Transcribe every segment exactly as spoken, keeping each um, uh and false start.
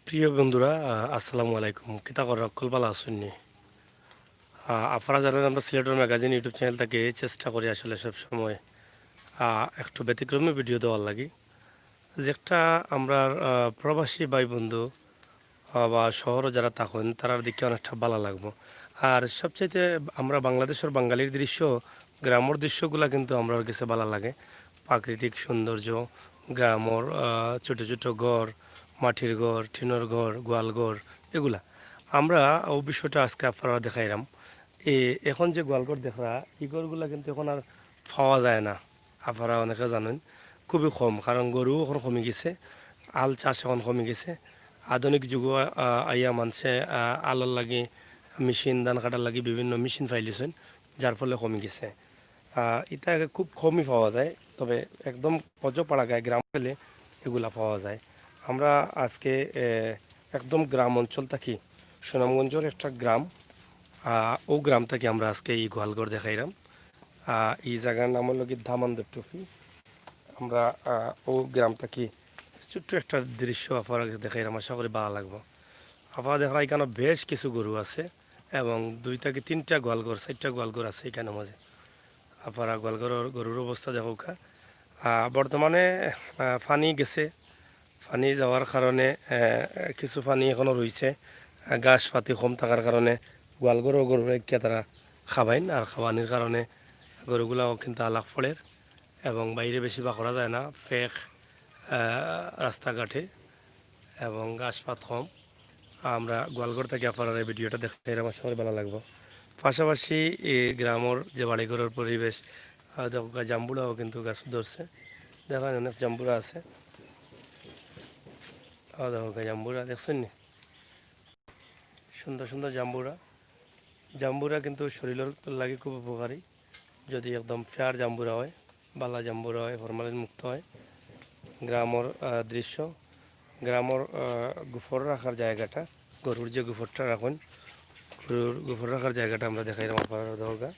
প্রিয় বন্ধুরা, আহ, আসসালামু আলাইকুম। কিতা কররা, অকল ভালা আছইন নি? আহ, আপনারা জানইন, আমরা সিলেটর ম্যাগাজিন YouTube চ্যানেল থাকি চেষ্টা করি আসলে সবসময়, আহ, একটু ব্যতিক্রমী ভিডিও দেওয়ার লাগি। যে একটা আমরার, আহ, প্রবাসী ভাই বন্ধু, আহ, বা শহরো যারা থাকইন, তারার দেখি অনেকটা ভালা লাগবো। আর সবচাইতে আমরা বাংলাদেশর বাঙালির দৃশ্য, গ্রামর দৃশ্যগুলা কিন্তু আমরার গেছে ভালা লাগে। প্রাকৃতিক সৌন্দর্য, গ্রামর, আহ, ছোট ছোট ঘর, মাটির ঘর, টিনর ঘর, গোয়াল ঘর, এগুলা। আমরা অউ বিষয়টা আজকে আপনারারে দেখাইরাম। এ, এখন যে গোয়াল ঘর দেখরা, ই ঘরগুলা কিন্তু এখন আর পাওয়া যায় না। আপনারা অনেকে জানইন, খুবই কম, কারণ গরু এখন কমি গেছে, হাল চাষ এখন কমি গেছে। আধুনিক যুগো, আহ, আইয়া মানষে, আহ, হালর লাগি মেশিন, ধান কাটার লাগি বিভিন্ন মেশিন ফালাইছইন, যার ফলে কমি গেছে। আহ, ইটা আগে খুব কমই পাওয়া যায়, তবে একদম গজপাড়া গাঁও গ্রাম গেলে এগুলা পাওয়া যায়। আমরা আজকে, এ, একদম গ্রাম অঞ্চল থাকি, সুনামগঞ্জর একটা গ্রাম, আহ, অউ গ্রাম থাকি আমরা আজকে ই গোয়ালঘর দেখাইরাম। আহ, ই জাগার নাম অইলো গি দামান্দর টুপি। আমরা, আহ, অউ গ্রাম থাকি ছোট্ট একটা দৃশ্য আপনারারে দেখাইরাম, আশা করি ভালা লাগবো। আপনারা দেখরা ইখানো বেশ কিছু গরু আছে এবং দুই থাকি তিনটা গোয়ালঘর, চাইরটা গোয়ালঘর আছে ইখানর মাঝে। আপনারা গোয়ালঘরর গরুর অবস্থা দেখউক্কা। আহ, বর্তমানে, আহ, পানি গেছে, পানি যাওয়ার কারণে, আহ, কিছু পানি এখনো রইছে। আহ, ঘাস পাতি কম থাকার কারণে গোয়ালঘরর গরুরে কিয়া তারা খাবাইন, আর খাবানির কারণে গরুগুলাও কিন্তু হালাক পড়ের এবং বাইরে বেশি বার করা যায় না, ফেক, আহ, রাস্তাঘাটে এবং ঘাস পাত কম। আমরা গোয়ালঘর থাকি আপনারারে ভিডিওটা দেখাইরাম, আশা করি ভালা লাগবো। পাশাপাশি ই গ্রামর যে বাড়িঘরর পরিবেশ, আহ, দেখউক্কা জাম্বুরাও কিন্তু গাছ ধরছে, দেখইন অনেক জাম্বুরা আছে। আহ, দেখউক্কা জাম্বুরা দেখছইন নি? সুন্দর সুন্দর জাম্বুরা। জাম্বুরা কিন্তু শরীলর লাগি খুব উপকারী, যদি একদম pure জাম্বুরা অয়, ভালা জাম্বুরা অয়, ফরমালিন মুক্ত অয়। গ্রামর, আহ, দৃশ্য, গ্রামর, আহ, গোবর রাখার জাগাটা, গরুর যে গোবরটা রাখইন, গরুর গোবর রাখার জাগাটা আমরা দেখাইরাম আপনারারে দেখউক্কা।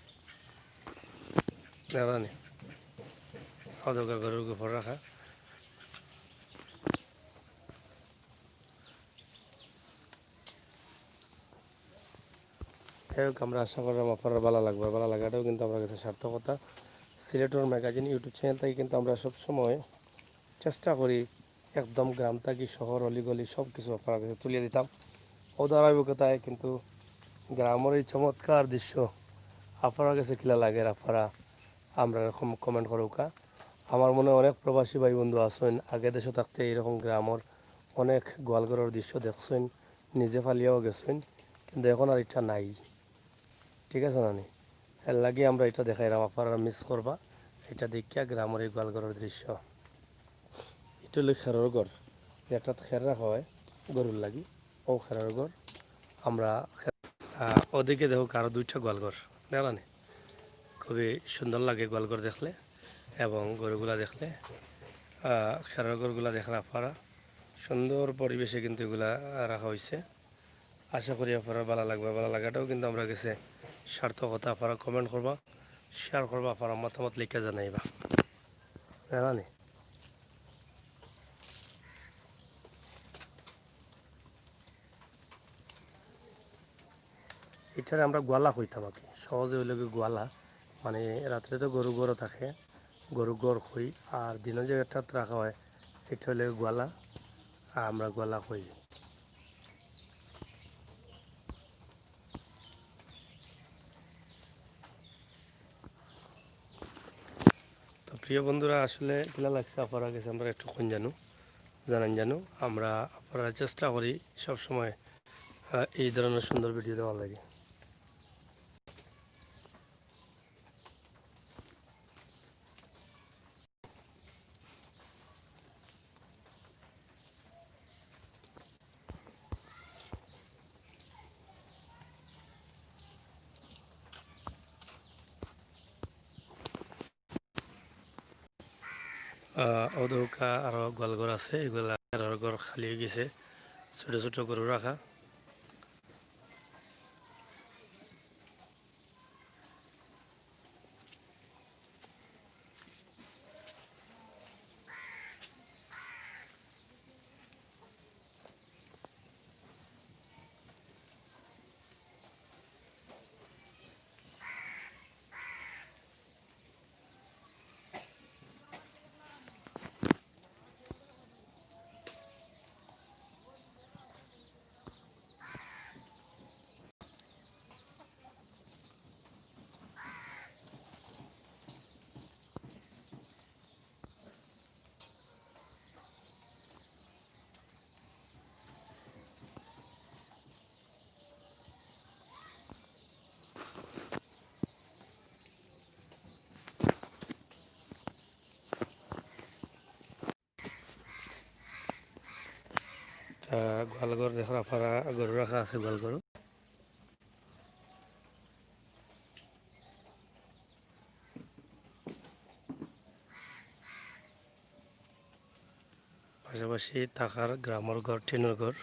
দেখরা নি? অউ দেখউক্কা গরুর গোবর রাখা। যাই হোক, আমরা আশা কররাম আপনারার ভালা লাগবো। ভালা লাগাটাও কিন্তু আমরার গেছে সার্থকতা। সিলেটর ম্যাগাজিন YouTube চ্যানেল থাকি কিন্তু আমরা সবসময় চেষ্টা করি একদম গ্রাম থাকি শহর, অলিগলি সব কিছু আপনারার গেছে তুলিয়া দিতাম। অউ ধারাবাহিকতায় কিন্তু গ্রামর এই চমৎকার দৃশ্য আপনারার গেছে কিলা লাগের, আপনারা আমরারে কম-, comment করউক্কা। আমার মনে অয় অনেক প্রবাসী ভাই বন্ধু আছইন, আগে দেশো থাকতে এইরকম গ্রামর অনেক গোয়ালঘরর দৃশ্য দেখছইন, নিজে ফালিয়াও গেছইন, কিন্তু এখন আর ইটা নাই, ঠিক আছে না নি? এর লাগি আমরা ইটা দেখাইরাম, আপনারা miss করবা। ইটা দেখিয়া গ্রামর এই গোয়ালঘরর দৃশ্য। ইটা অইলো খেরর ঘর, যেটাত খের রাখা অয় গরুর লাগি, অউ খেরর ঘর। আমরা খে-, আহ, ওদিকে দেখউক্কা আরো দুইটা গোয়ালঘর, দেখরা নি? খুবই সুন্দর লাগে গোয়ালঘর দেখলে এবং গরুগুলা দেখলে। আহ, খেরর ঘরগুলা দেখরা আপনারা, সুন্দর পরিবেশে কিন্তু এগুলা, আহ, রাখা অইছে। আশা করি আপনারার ভালা লাগবো। ভালা লাগাটাও কিন্তু আমরার গেছে সার্থকতা। আপনারা comment করবা, share করবা, আপনারার মতামত লেখিয়া জানাইবা। দেখরা নি? ইটারে আমরা গোয়ালা কইতাম আর কি, সহজে অইলো গি গোয়ালা। মানে, রাত্রে তো গরু ঘরো থাকে, গরু ঘর কই, আর দিনো যে এটাত রাখা অয়, ইটা অইলো গি গোয়ালা, আর আমরা গোয়ালা কই। তো প্রিয় বন্ধুরা, আসলে কিলা লাগছে আপনারার গেছে, আমরারে একটু কইন জানু, জানাইন জানু। আমরা আপনারারে চেষ্টা করি সবসময়, আহ, এই ধরনের সুন্দর ভিডিও দেওয়ার লাগি। আহ, অউ দেখউক্কা আরো গোয়ালঘর আছে, ইগুলা খেরর ঘর খালি অই গেছে, ছোট ছোট গরু রাখা। আহ, গোয়ালঘর দেখরা আপনারা, গরু রাখা আছে গোয়ালঘর। পাশাপাশি থাকার গ্রামর ঘর, টিনর ঘর।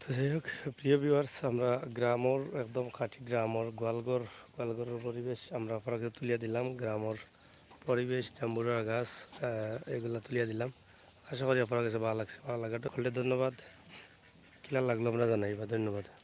তো যাই হোক, প্রিয় ভিউয়ার্স, আমরা গ্রামর, একদম খাঁটি গ্রামর গোয়ালঘর, গোয়ালঘরর পরিবেশ আমরা আপনারার গেছে তুলিয়া দিলাম। গ্রামর পরিবেশ, জাম্বুরার গাছ, আহ, এগুলা তুলিয়া দিলাম। আশা করি আপনারার গেছে ভালা লাগছে। ভালা লাগলে ধন্যবাদ। কিলা লাগলো আমরা জানাইবা। ধন্যবাদ।